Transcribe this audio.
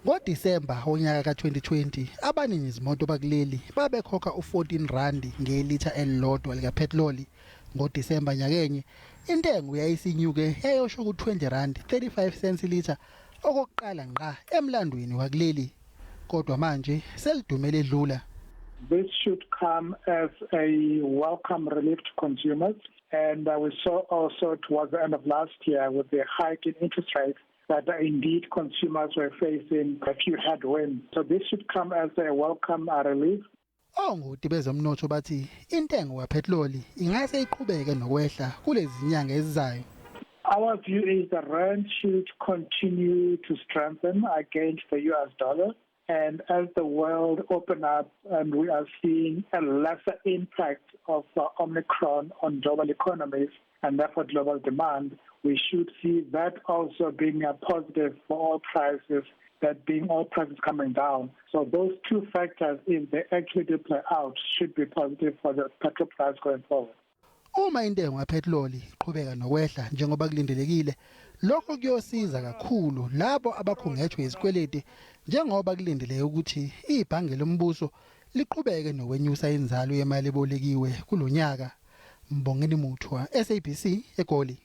NgoDisemba wonyaka ka-2020 abanini zimoto bakuleli babekhokha u-14 randi ngelitha elilodwa likapetroli. NgoDisemba nyakenye intengo yayisinyuke yayosho ku-20 rand 35 cents ilitha okokuqala ngqa emlandweni wakuleli. Kodwa manje selidume ledlula. This should come as a welcome relief to consumers. And we saw also towards the end of last year with the hike in interest rates that indeed consumers were facing a few headwinds. So this should come as a welcome relief. Ongoti bezomnotho bathi intengo kapetroli ingase iqhubeke nokwehla kulezi zinyanga ezizayo. Our view is the rand should continue to strengthen against the US dollar. And as the world open up and we are seeing a lesser impact of Omicron on global economies and therefore global demand, we should see that also being a positive for oil prices, that being oil prices coming down. So those two factors, if they actually do play out, should be positive for the petrol price going forward. Uma intengo kapetroli iqhubeka nokwehla njengoba kulindelekile, lokho kuyosiza kakhulu labo abakhungethwe izikweleti njengoba kulindeleke ukuthi ibhange lombuso liqhubeke nokwenyusa inzalo yemali ebolekiwe kulonyaka. Mbongeni Muthwa, SABC, eGoli.